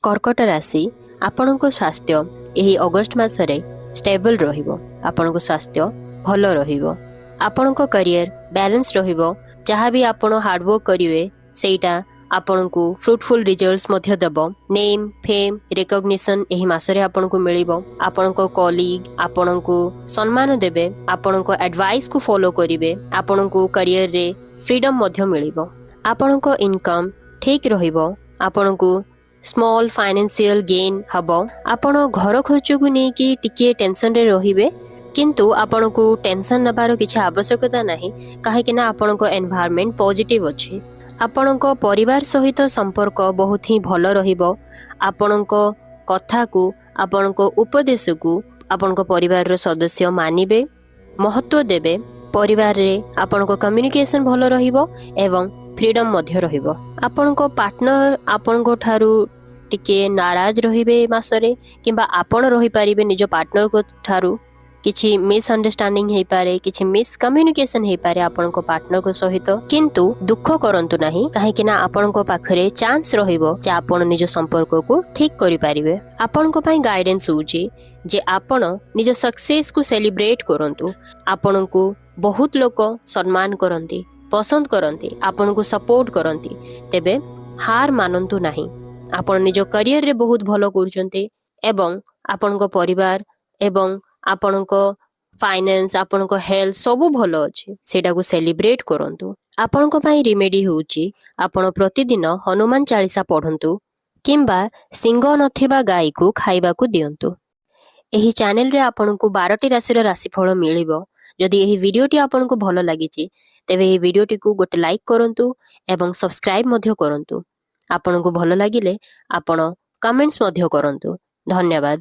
କର୍କଟ ରାଶି, ଆପଣଙ୍କ ସ୍ୱାସ୍ଥ୍ୟ ଏହି ଅଗଷ୍ଟ ମାସରେ ଷ୍ଟେବଲ୍ ରହିବ। ଆପଣଙ୍କ ସ୍ୱାସ୍ଥ୍ୟ ଭଲ ରହିବ। ଆପଣଙ୍କ କ୍ୟାରିୟର ବାଲାନ୍ସ ରହିବ। ଯାହା ବି ଆପଣ ହାର୍ଡୱାର୍କ କରିବେ, ସେଇଟା ଆପଣଙ୍କୁ ଫ୍ରୁଟଫୁଲ୍ ରିଜଲ୍ଟସ୍ ମଧ୍ୟ ଦେବ। ନେମ୍, ଫେମ୍, ରେକଗ୍ନିସନ୍ ଏହି ମାସରେ ଆପଣଙ୍କୁ ମିଳିବ। ଆପଣଙ୍କ କଲିଗ ଆପଣଙ୍କୁ ସମ୍ମାନ ଦେବେ, ଆପଣଙ୍କ ଆଡଭାଇସକୁ ଫଲୋ କରିବେ। ଆପଣଙ୍କୁ କ୍ୟାରିୟରରେ ଫ୍ରିଡମ୍ ମଧ୍ୟ ମିଳିବ। ଆପଣଙ୍କ ଇନକମ୍ ଠିକ୍ ରହିବ। ଆପଣଙ୍କୁ ସ୍ମଲ୍ ଫାଇନାନ୍ସିଆଲ ଗେନ୍ ହବ। ଆପଣ ଘର ଖର୍ଚ୍ଚକୁ ନେଇକି ଟିକିଏ ଟେନସନରେ ରହିବେ, କିନ୍ତୁ ଆପଣଙ୍କୁ ଟେନସନ୍ ନେବାର କିଛି ଆବଶ୍ୟକତା ନାହିଁ, କାହିଁକି ନା ଆପଣଙ୍କ ଏନଭାୟରମେଣ୍ଟ ପଜିଟିଭ ଅଛି। ଆପଣଙ୍କ ପରିବାର ସହିତ ସମ୍ପର୍କ ବହୁତ ହିଁ ଭଲ ରହିବ। ଆପଣଙ୍କ କଥାକୁ, ଆପଣଙ୍କ ଉପଦେଶକୁ ଆପଣଙ୍କ ପରିବାରର ସଦସ୍ୟ ମାନିବେ, ମହତ୍ଵ ଦେବେ। ପରିବାରରେ ଆପଣଙ୍କ କମ୍ୟୁନିକେସନ ଭଲ ରହିବ ଏବଂ ଫ୍ରିଡମ୍ ମଧ୍ୟ ରହିବ। ଆପଣଙ୍କ ପାର୍ଟନର ଆପଣଙ୍କ ଠାରୁ ଟିକେ ନାରାଜ ରହିବେ ଏ ମାସରେ, କିମ୍ବା ଆପଣ ରହିପାରିବେ ନିଜ ପାର୍ଟନରଙ୍କ ଠାରୁ। କିଛି ମିସ୍ଅଣ୍ଡରଷ୍ଟାଣ୍ଡିଂ ହେଇପାରେ, କିଛି ମିସ୍ କମ୍ୟୁନିକେସନ ହେଇପାରେ ଆପଣଙ୍କ ପାର୍ଟନରଙ୍କ ସହିତ। କିନ୍ତୁ ଦୁଃଖ କରନ୍ତୁ ନାହିଁ, କାହିଁକି ନା ଆପଣଙ୍କ ପାଖରେ ଚାନ୍ସ ରହିବ ଯେ ଆପଣ ନିଜ ସମ୍ପର୍କକୁ ଠିକ କରିପାରିବେ। ଆପଣଙ୍କ ପାଇଁ ଗାଇଡେନ୍ସ ହେଉଛି ଯେ ଆପଣ ନିଜ ସକ୍ସେସକୁ ସେଲିବ୍ରେଟ କରନ୍ତୁ। ଆପଣଙ୍କୁ ବହୁତ ଲୋକ ସମ୍ମାନ କରନ୍ତି, ପସନ୍ଦ କରନ୍ତି, ଆପଣଙ୍କୁ ସପୋର୍ଟ କରନ୍ତି। ତେବେ ହାର ମାନନ୍ତୁ ନାହିଁ। ଆପଣ ନିଜ କ୍ୟାରିୟରରେ ବହୁତ ଭଲ କରୁଛନ୍ତି ଏବଂ ଆପଣଙ୍କ ପରିବାର ଏବଂ ଆପଣଙ୍କ ଫାଇନାନ୍ସ, ଆପଣଙ୍କ ହେଲ୍ଥ ସବୁ ଭଲ ଅଛି। ସେଇଟାକୁ ସେଲିବ୍ରେଟ କରନ୍ତୁ। ଆପଣଙ୍କ ପାଇଁ ରିମେଡି ହେଉଛି, ଆପଣ ପ୍ରତିଦିନ ହନୁମାନ ଚାଳିଶା ପଢନ୍ତୁ କିମ୍ବା ଶିଙ୍ଗ ନଥିବା ଗାଈକୁ ଖାଇବାକୁ ଦିଅନ୍ତୁ। ଏହି ଚ୍ୟାନେଲରେ ଆପଣଙ୍କୁ 12ଟି ରାଶିର ରାଶିଫଳ ମିଳିବ। ଯଦି ଏହି ଭିଡ଼ିଓଟି ଆପଣଙ୍କୁ ଭଲ ଲାଗିଛି, ତେବେ ଏହି ଭିଡ଼ିଓଟିକୁ ଗୋଟେ ଲାଇକ୍ କରନ୍ତୁ ଏବଂ ସବସ୍କ୍ରାଇବ୍ ମଧ୍ୟ କରନ୍ତୁ। ଆପଣଙ୍କୁ ଭଲ ଲାଗିଲେ ଆପଣ କମେଣ୍ଟସ୍ ମଧ୍ୟ କରନ୍ତୁ। ଧନ୍ୟବାଦ।